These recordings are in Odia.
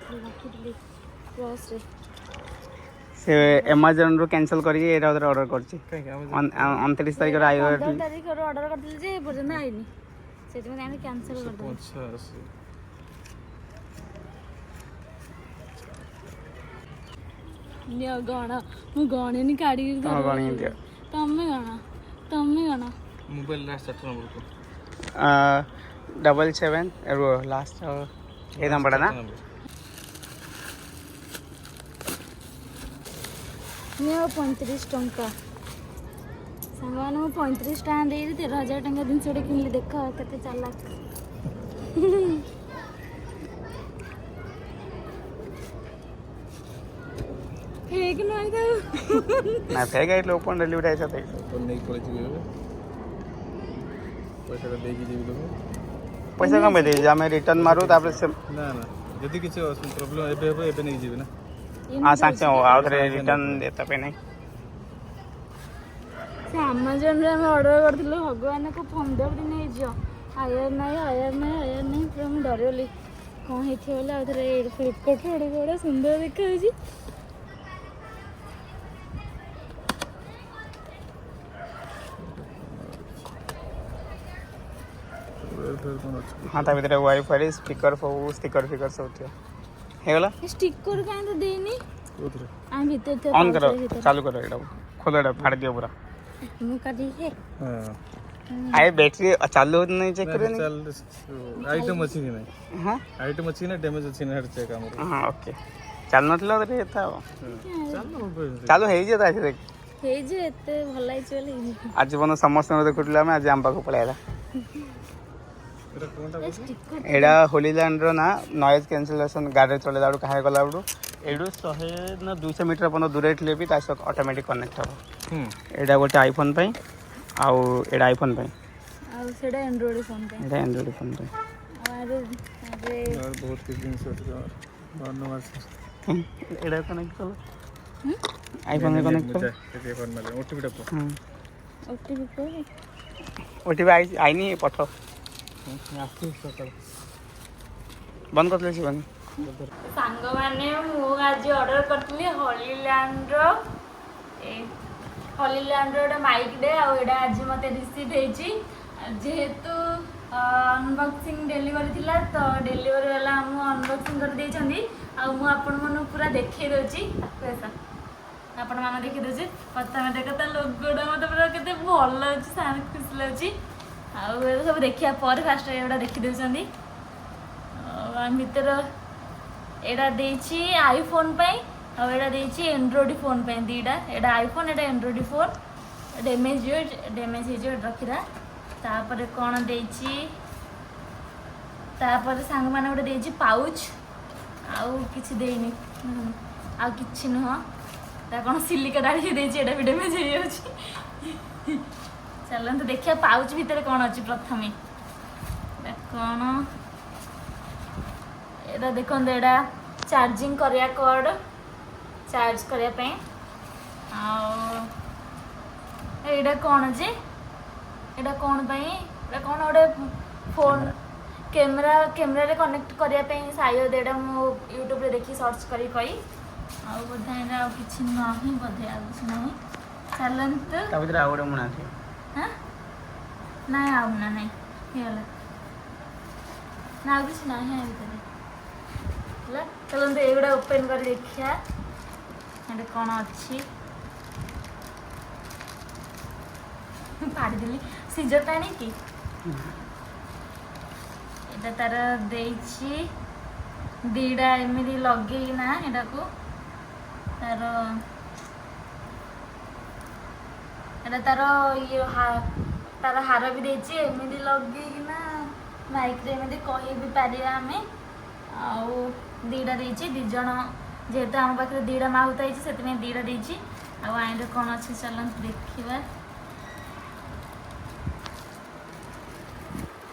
ରଖିଥିଲି ବସ୍ରେ। ସେ ଆମାଜନରୁ କ୍ୟାନସଲ୍ କରିକି ଏଇଟା ଆଉଥରେ ଅର୍ଡ଼ର କରିଛି। କାହିଁକି? 29 ତାରିଖରେ ଆଇବ। 15 ତାରିଖରୁ ଅର୍ଡ଼ର କରିଥିଲି ଯେ ଏପର୍ଯ୍ୟନ୍ତ ଆଇନି, ସେଥିପାଇଁ ଆମେ କ୍ୟାନସଲ୍ କରିଦେଲୁ। 85। ନିଅ, ଗଣ। ମୁଁ ଗଣିନି, କାଢ଼ିକି। ତମେ ଗଣି ଦିଅ। ତମେ ଗଣ, ତମେ ଗଣ। ମୋବାଇଲ ଲାଷ୍ଟ ଚାରିଟା ନମ୍ବର କୁହ। 77 ରୁହ, ଲାଷ୍ଟ ଏଇ ନମ୍ବରଟା ନା? ନମ୍ବର। ନିଅ, 35 ଟଙ୍କା। ସାଙ୍ଗମାନେ, ମୁଁ 35 ଟଙ୍କା ଦେଇକି 13,000 ଟଙ୍କା ଜିନିଷଟେ କିଣିଲି। ଦେଖ କେତେ ଚାଲାକ। ଫେକ୍ ନୁହେଁ ତ? ନା, ଫେକ୍ ଆଇଲେ ଓପନ୍ ଡେଲିଭରି ଆଇସା ଦେଖ। ତ ନେଇକି ପଳେଇଯିବି ଏବେ, ପଇସାଟା ଦେଇକି ଯିବି ତମକୁ। ପଇସା କଣ ପାଇଁ ଦେଇଛି? ଆମେ ରିଟର୍ନ ମାରୁ, ତାପରେ ସେ ନା ନା, ଯଦି କିଛି ପ୍ରୋବ୍ଲେମ୍ ଏବେ ହେବ, ଏବେ ନେଇକି ଯିବି ନା। ହଁ, ସାଙ୍ଗେ ସାଙ୍ଗେ ଆଉ ଥରେ ରିଟର୍ନ ଦେତା ପାଇଁ ନାହିଁ। ସେ ଆମାଜନରେ ଆମେ ଅର୍ଡ଼ର କରିଥିଲୁ, ଭଗବାନକୁ, 15 ଦିନ ହେଇଯିବ, ଆୟାର ନାହିଁ, ଆୟାର ନାହିଁ, ଆୟାର ନାହିଁ। ପୁରା ମୁଁ ଡରିଗଲି କ'ଣ ହେଇଥିବ ବୋଲି। ଆଉ ଥରେ ଏଇଠି ଫ୍ଲିପକାର୍ଟରୁ ଗୋଟେ ବଢ଼ିଆ ସୁନ୍ଦର ଦେଖାଯାଉଛି। କ'ଣ ଅଛି? ହଁ, ତା ଭିତରେ ୱାଇଫାଇ, ସ୍ପିକର ସବୁ, ଷ୍ଟିକର ଫିକର ସବୁ ଥିବ। ହେଇଗଲା। ଷ୍ଟିକର କାହିଁ ତ ଦେଇନି? କୋଉଥିରେ? ଆମେ ଭିତରେ ଥିବ। ଅନ୍ କର। ପାଉଚରେ ଭିତରେ। ଚାଲୁ କର ଏଇଟାକୁ, ଖୋଲ ଏଇଟା, ଫାଡ଼ି ଦିଅ ପୁରା। ମୁଁ କାଢ଼ିକି। ହଁ। ଆରେ, ବ୍ୟାଟେରୀ ଚାଲୁ ହଉଛି ନାହିଁ, ଚେକ୍ କରିବନି? ଚାଲ, ଆଇଟମ୍ ଅଛି କି ନାହିଁ? ହଁ। ଆଇଟମ୍ ଅଛି ନା ଡ୍ୟାମେଜ୍ ଅଛି ନା, ସେଟା ଚେକ୍ ଆମର। ହଁ, ଓକେ। ଚାଲୁ ନଥିଲା ଏତେ ଆଉ। ଚାଲ। ଚାଲୁ ହେଇଯିବ ତ ଆଜି ଦେଖ। ହେଇଯିବ, ଏତେ ଭଲ ହେଇଛି ବୋଲି ହେଇଯିବ। ଆଜି ପର୍ଯ୍ୟନ୍ତ ସମସ୍ତଙ୍କର ଦେଖୁଥିଲୁ ଆମେ, ଆଜି ଆମ ପାଖକୁ ପଳେଇଲା। ଏଟା କ'ଣଟା କହୁଛୁ? ଷ୍ଟିକର। ଏଇଟା ହୋଲିଲ୍ୟାଣ୍ଡର ନା ନଏଜ୍ କ୍ୟାନସେଲେସନ୍। ଗାଡ଼ିରେ ଚଲେଇଲା ବେଳକୁ, କାହା ଗଲା ବେଳକୁ, ଏଇଠୁ 100 ନା 200 ମିଟର ପର୍ଯ୍ୟନ୍ତ ଦୂରରେ ଥିଲେ ବି ତା ସହ ଅଟୋମେଟିକ୍ କନେକ୍ଟ ହେବ। ଏଇଟା ଗୋଟେ ଆଇଫୋନ୍ ପାଇଁ ଆଉ ଏଇଟା ଆଇଫୋନ୍ ପାଇଁ। ଆଉ ସେଇଟା ଆଣ୍ଡ୍ରଏଡ଼ ଫୋନ୍ ପାଇଁ। ଏଇଟା ଆଣ୍ଡ୍ରଏଡ଼୍ ଫୋନ୍ ପାଇଁ। ଆଉ ଆରୁ ଆରେ। ଆଉ ବହୁତ କିଛି ଜିନିଷ ଅଛି ତମର, ଧନ୍ୟବାଦ। ଏଇଟା କନେକ୍ଟ କଲ, ଆଇଫୋନ୍ରେ କନେକ୍ଟ କଲ। ଓଟିପିଟା କୁହ। ହଁ। ଓଟିପି କୁହ। ଓଟିପି ଆଇନି, ପଠ। ଆସିଛି ସକାଳେ। ବନ୍ଦ କରିଥିଲେ ଶିବନି। ସାଙ୍ଗମାନେ, ମୁଁ ଆଜି ଅର୍ଡ଼ର କରିଥିଲି ହଲିଲ୍ୟାଣ୍ଡର, ଏ ହଲିଲ୍ୟାଣ୍ଡର ଗୋଟେ ମାଇକ୍ଟେ, ଆଉ ଏଇଟା ଆଜି ମୋତେ ରିସିଭ୍ ହେଇଛି। ଯେହେତୁ ଅନବକ୍ସିଂ ଡେଲିଭରି ଥିଲା, ତ ଡେଲିଭରି ବାଲା ଆମକୁ ଅନବକ୍ସିଂ କରିଦେଇଛନ୍ତି ଆଉ ମୁଁ ଆପଣମାନଙ୍କୁ ପୁରା ଦେଖେଇ ଦେଉଛି। ପଇସା ଆପଣମାନେ ଦେଖେଇ ଦେଉଛି। ପ୍ରଥମେ ଦେଖ, ତା ଲୋଗୋଟା ମୋତେ ପୁରା କେତେ ଭଲ ଲାଗୁଛି, ସାର୍, ଖୁସି ଲାଗୁଛି। ଆଉ ଏ ସବୁ ଦେଖିବା ପରେ ଫାଷ୍ଟ ଏଗୁଡ଼ା ଦେଖିଦେଉଛନ୍ତି। ଆଉ ଆମ ଭିତରେ ଏଇଟା ଦେଇଛି ଆଇଫୋନ୍ ପାଇଁ ଆଉ ଏଇଟା ଦେଇଛି ଆଣ୍ଡ୍ରଏଡ଼ ଫୋନ୍ ପାଇଁ ଦୁଇଟା। ଏଇଟା ଆଇଫୋନ୍, ଏଇଟା ଆଣ୍ଡ୍ରଏଡ଼ ଫୋନ୍। ଡ୍ୟାମେଜ୍ ଯିବ, ଡ୍ୟାମେଜ୍ ହେଇଯିବ, ଏଇଟା ରଖିବା। ତାପରେ କ'ଣ ଦେଇଛି? ତାପରେ ସାଙ୍ଗମାନେ, ଗୋଟେ ଦେଇଛି ପାଉଚ୍, ଆଉ କିଛି ଦେଇନି। ଆଉ କିଛି ନୁହଁ, ତା କ'ଣ ସିଲିକା ଡାଳି ଦେଇଛି, ଏଇଟା ବି ଡ୍ୟାମେଜ୍ ହେଇଯାଉଛି। ଚାଲନ୍ତୁ ଦେଖିବା ପାଉଚ୍ ଭିତରେ କ'ଣ ଅଛି ପ୍ରଥମେ। ଏଇଟା କ'ଣ? ଏଇଟା ଦେଖନ୍ତୁ, ଏଇଟା ଚାର୍ଜିଂ କରିବା କର୍ଡ଼, ଚାର୍ଜ କରିବା ପାଇଁ। ଆଉ ଏଇଟା କ'ଣ ଯେ? ଏଇଟା କ'ଣ ପାଇଁ? ଏଇଟା କ'ଣ ଗୋଟେ ଫୋନ୍ କ୍ୟାମେରା, କ୍ୟାମେରାରେ କନେକ୍ଟ କରିବା ପାଇଁ ସାୟଦ। ଏଇଟା ମୁଁ ୟୁଟ୍ୟୁବରେ ଦେଖି ସର୍ଚ୍ଚ କରି କହି। ଆଉ ବୋଧେ ଏଇଟା ଆଉ କିଛି ନାହିଁ, ବୋଧେ ଆଉ କିଛି ନାହିଁ। ଚାଲନ୍ତୁ। ତା ଭିତରେ ଆଉ ଗୋଟେ ମୁଣା ଥିବ। ହଁ, ନାଇଁ, ଆଉ ନା ନାଇଁ, ହେଇଗଲା ନା, ଆଉ କିଛି ନାହିଁ ଆ ଭିତରେ। ହେଲା, ଚାଲନ୍ତୁ ଏଇଗୁଡ଼ା ଓପେନ୍ କରି ଦେଖିବା ଏଠି କ'ଣ ଅଛି। ଫାଡ଼ିଦେଲି, ସିଜରଟା ଆଣିକି। ଏଇଟା ତାର ଦେଇଛି ଦିଟା ଏମିତି ଲଗେଇକିନା ଏଟାକୁ ତାର, ଏଟା ତାର ଇଏ ତାର ହାର ବି ଦେଇଛି। ଏମିତି ଲଗେଇକିନା ମାଇକ୍ରେ ଏମିତି କହି ବି ପାରିବା ଆମେ। ଆଉ ଦୁଇଟା ଦେଇଛି, ଦୁଇ ଜଣ ଯେହେତୁ ଆମ ପାଖରେ ଦୁଇଟା ମାହୁତ ହେଇଛି, ସେଥିପାଇଁ ଦୁଇଟା ଦେଇଛି। ଆଉ ଆଇଁରେ କ'ଣ ଅଛି, ଚାଲନ୍ତୁ ଦେଖିବା।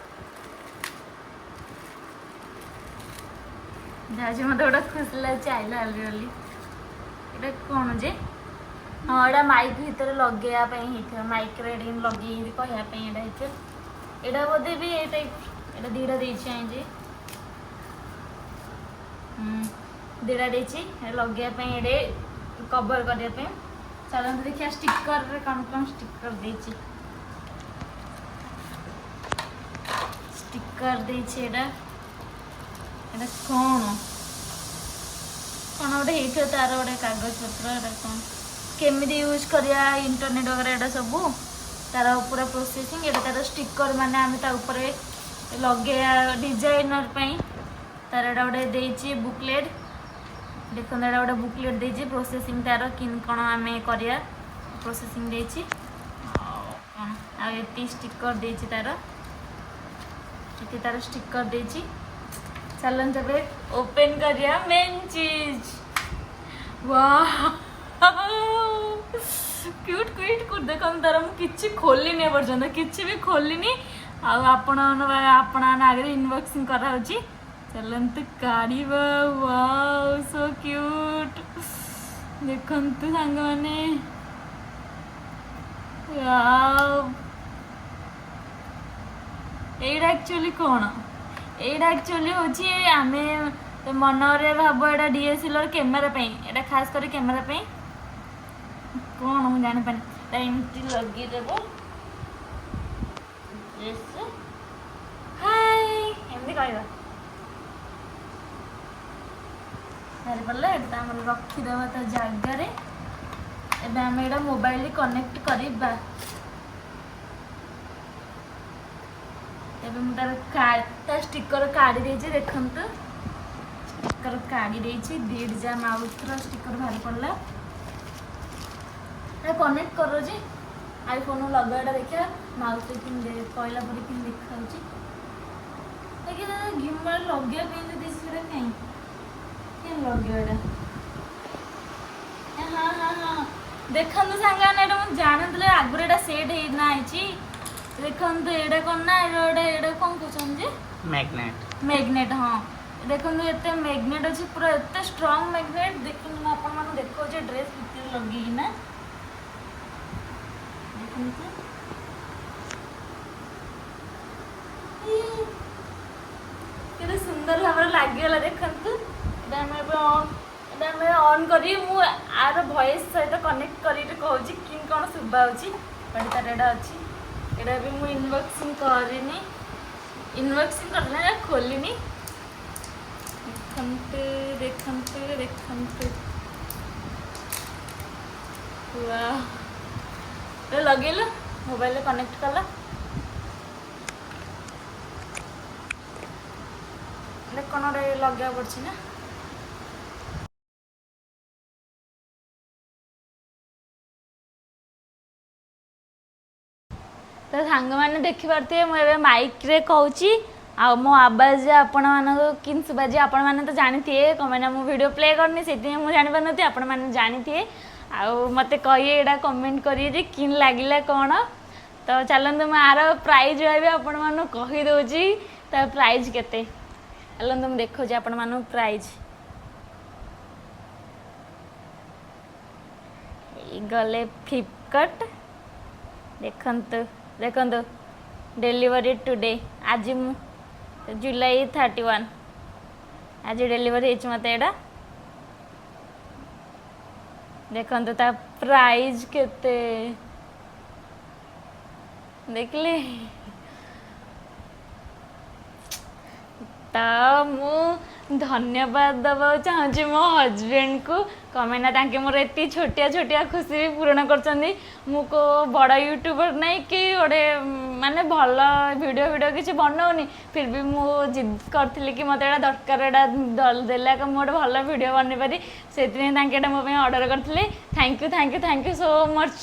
ଯାଉଛି, ମୋତେ ଗୋଟେ ଖୁସି ଲାଗୁଛି ଆଇଲା ବୋଲି। ଏଇଟା କ'ଣ ଯେ? ହଁ, ଏଇଟା ମାଇକ୍ ଭିତରେ ଲଗେଇବା ପାଇଁ ହେଇଥିବ, ମାଇକ୍ରେ ଏଠି ଲଗେଇକି କହିବା ପାଇଁ ଏଇଟା ହେଇଥିବ। ଏଇଟା ବୋଧେ ବି ଏଇ ଟାଇପ୍। ଏଇଟା ଦୁଇଟା ଦେଇଛି ଆଇଁଜି। ଦୁଇଟା ଦେଇଛି ଲଗେଇବା ପାଇଁ, ଏଇଟେ କଭର କରିବା ପାଇଁ। ଚାଲନ୍ତୁ ଦେଖିବା ଷ୍ଟିକରରେ କ'ଣ କ'ଣ ଷ୍ଟିକର ଦେଇଛି। ଷ୍ଟିକର ଦେଇଛି ଏଇଟା। ଏଇଟା କ'ଣ କ'ଣ ଗୋଟେ ହେଇଥିବ ତାର ଗୋଟେ କାଗଜପତ୍ର। ଏଇଟା କ'ଣ, କେମିତି ୟୁଜ୍ କରିବା, ଇଣ୍ଟରନେଟ୍ ବଗେରା, ଏଇଟା ସବୁ ତାର ପୁରା ପ୍ରୋସେସିଂ। ଏଇଟା ତାର ଷ୍ଟିକର, ମାନେ ଆମେ ତା ଉପରେ ଲଗେଇବା ଡିଜାଇନର ପାଇଁ। ତାର ଏଇଟା ଗୋଟେ ଦେଇଛି ବୁକଲେଟ୍। ଦେଖନ୍ତୁ, ଏଇଟା ଗୋଟେ ବୁକଲେଟ୍ ଦେଇଛି, ପ୍ରୋସେସିଂ ତାର କେମିତି କ'ଣ ଆମେ କରିବା, ପ୍ରୋସେସିଂ ଦେଇଛି। ଆଉ କ'ଣ? ଆଉ ଏତିକି ଷ୍ଟିକର ଦେଇଛି ତାର, ଏତିକି ତାର ଷ୍ଟିକର ଦେଇଛି। ଚାଲନ୍ତୁ ଏବେ ଓପେନ୍ କରିବା ମେନ୍ ଚିଜ୍। Wow, cute cute cute! ଦେଖନ୍ତୁ ତାର, ମୁଁ କିଛି ଖୋଲିନି ଏପର୍ଯ୍ୟନ୍ତ, କିଛି ବି ଖୋଲିନି ଆଉ ଆପଣମାନଙ୍କ ଆଗରେ ଅନବକ୍ସିଂ କରାହେଉଛି। ଚାଲନ୍ତୁ କାଢ଼ିବା। Wow, so cute! ଦେଖନ୍ତୁ ସାଙ୍ଗମାନେ, ୱାଓ! ଏଇଟା ଆକ୍ଚୁଆଲି କ'ଣ? ଏଇଟା ଆକ୍ଚୁଆଲି ହେଉଛି, ଆମେ ମନରେ ଭାବ ଏଇଟା ଡିଏସ୍ଏଲ୍ଆର୍ କ୍ୟାମେରା ପାଇଁ। ଏଇଟା ଖାସ କରି କ୍ୟାମେରା ପାଇଁ। କ'ଣ ମୁଁ ଜାଣିପାରିନି। ଏଇଟା ଏମିତି ଲଗେଇଦେବ, ହାଇ ଏମିତି କହିବ। ବାହାରି ପଡ଼ିଲା। ଏଇଟା ତ ଆମର ରଖିଦେବା ତା ଜାଗାରେ। ଏବେ ଆମେ ଏଇଟା ମୋବାଇଲ କନେକ୍ଟ କରିବା। ଏବେ ମୁଁ ତାର ତା ଷ୍ଟିକର କାଢ଼ି ଦେଇଛି। ଦେଖନ୍ତୁ, ଷ୍ଟିକର କାଢ଼ି ଦେଇଛି। ଦୁଇଟି ଯା ମାଉଥର ଷ୍ଟିକର ବାହାରି ପଡ଼ିଲା। ଏଟା କନେକ୍ଟ କରୁଛି, ଆଇଫୋନ୍ ଲଗାଇଟା ଦେଖିବା ମାଉଥରେ କେମିତି କହିଲା ପରେ କେମିତି ଦେଖାଯାଉଛି। ଦେଖିବା, ଗିମ୍ବାଲ ଲଗେଇବା ପାଇଁ ଯଦି ସେଟା କାହିଁ କେମିତି ଲଗେଇବ ଏଇଟା? ହଁ, ଦେଖନ୍ତୁ ସାଙ୍ଗମାନେ, ଏଇଟା ମୁଁ ଜାଣିନଥିଲି ଆଗରୁ ଏଇଟା ସେଟ୍ ହେଇନା ହେଇଛି। ଦେଖନ୍ତୁ, ଏଇଟା କ'ଣ ନା ଏଇଟା ଗୋଟେ, ଏଇଟା କ'ଣ କହୁଛନ୍ତି ଯେ? ମ୍ୟାଗ୍ନେଟ୍। ମ୍ୟାଗ୍ନେଟ୍, ହଁ। ଦେଖନ୍ତୁ, ଏତେ ମ୍ୟାଗ୍ନେଟ୍ ଅଛି, ପୁରା ଏତେ ଷ୍ଟ୍ରଙ୍ଗ ମ୍ୟାଗ୍ନେଟ୍। ଦେଖନ୍ତୁ, ମୁଁ ଆପଣମାନଙ୍କୁ ଦେଖାଉଛି ଡ୍ରେସ୍ ଭିତରେ ଲଗେଇକିନା। ଦେଖନ୍ତୁ ଇ, କେତେ ସୁନ୍ଦର ଭାବରେ ଲାଗିଗଲା। ଦେଖନ୍ତୁ, ଏଇଟା ଆମେ ଅନ୍ କରି ମୁଁ ଆର ଭଏସ୍ ସହିତ କନେକ୍ଟ କରିକି କହୁଛି କି କ'ଣ ଶୁଭା ହେଉଛି। ବଟ୍ ତାର ଏଇଟା ଅଛି। ଏଇଟା ବି ମୁଁ ଅନବକ୍ସିଂ କରିନି, ଅନବକ୍ସିଂ କରିନି ନା, ଖୋଲିନି। ଦେଖନ୍ତୁ, ଦେଖନ୍ତୁ, ଦେଖନ୍ତୁ! ୱାଓ! ଏ ଲଗେଇଲ, ମୋବାଇଲରେ କନେକ୍ଟ କଲ। ଏଇଟା କ'ଣ ଗୋଟେ ଲଗେଇବାକୁ ପଡୁଛି ନା? ତ ସାଙ୍ଗମାନେ, ଦେଖିପାରୁଥିବେ ମୁଁ ଏବେ ମାଇକ୍ରେ କହୁଛି ଆଉ ମୋ ଆବାଜ ଆପଣମାନଙ୍କୁ କେମିତି ଶୁଭାଯିବ। ଆପଣମାନେ ତ ଜାଣିଥିବେ, କ'ଣ ପାଇଁ ନା ମୁଁ ଭିଡ଼ିଓ ପ୍ଲେ କରିନି, ସେଥିପାଇଁ ମୁଁ ଜାଣିପାରୁନଥିଲି। ଆପଣମାନେ ଜାଣିଥିବେ ଆଉ ମୋତେ କହିବେ, ଏଇଟା କମେଣ୍ଟ କରିବେ ଯେ କେମିତି ଲାଗିଲା କ'ଣ। ତ ଚାଲନ୍ତୁ, ମୁଁ ଆର ପ୍ରାଇଜ୍ ବି ଆପଣମାନଙ୍କୁ କହିଦେଉଛି, ତା ପ୍ରାଇଜ୍ କେତେ। ଚାଲନ୍ତୁ, ମୁଁ ଦେଖାଉଛି ଆପଣମାନଙ୍କୁ ପ୍ରାଇଜ୍। ଗଲେ ଫ୍ଲିପକାର୍ଟ। ଦେଖନ୍ତୁ, ଦେଖନ୍ତୁ, ଡେଲିଭରି ଟୁଡେ, ଆଜି ମୁଁ ଜୁଲାଇ 31, ଆଜି ଡେଲିଭରି ହେଇଛି ମୋତେ ଏଇଟା। ଦେଖନ୍ତୁ, ତା ପ୍ରାଇଜ୍ କେତେ ଦେଖିଲେ ତ? ମୁଁ ଧନ୍ୟବାଦ ଦେବାକୁ ଚାହୁଁଛି ମୋ ହଜବେଣ୍ଡକୁ, କ'ଣ ପାଇଁ ନା ତାଙ୍କେ ମୋର ଏତିକି ଛୋଟିଆ ଛୋଟିଆ ଖୁସି ବି ପୂରଣ କରୁଛନ୍ତି। ମୁଁ କେଉଁ ବଡ଼ ୟୁଟ୍ୟୁବର ନାହିଁ କି ଗୋଟେ ମାନେ ଭଲ ଭିଡ଼ିଓ ଭିଡ଼ିଓ କିଛି ବନଉନି। ଫିର୍ ବି ମୁଁ ଜିଦ୍ କରିଥିଲି କି ମୋତେ ଏଇଟା ଦରକାର। ଏଇଟା ଦେଲା ମୁଁ ଗୋଟେ ଭଲ ଭିଡ଼ିଓ ବନେଇ ପାରି, ସେଥିପାଇଁ ତାଙ୍କେ ଏଇଟା ମୋ ପାଇଁ ଅର୍ଡ଼ର କରିଥିଲେ। Thank you, thank you, thank you so much.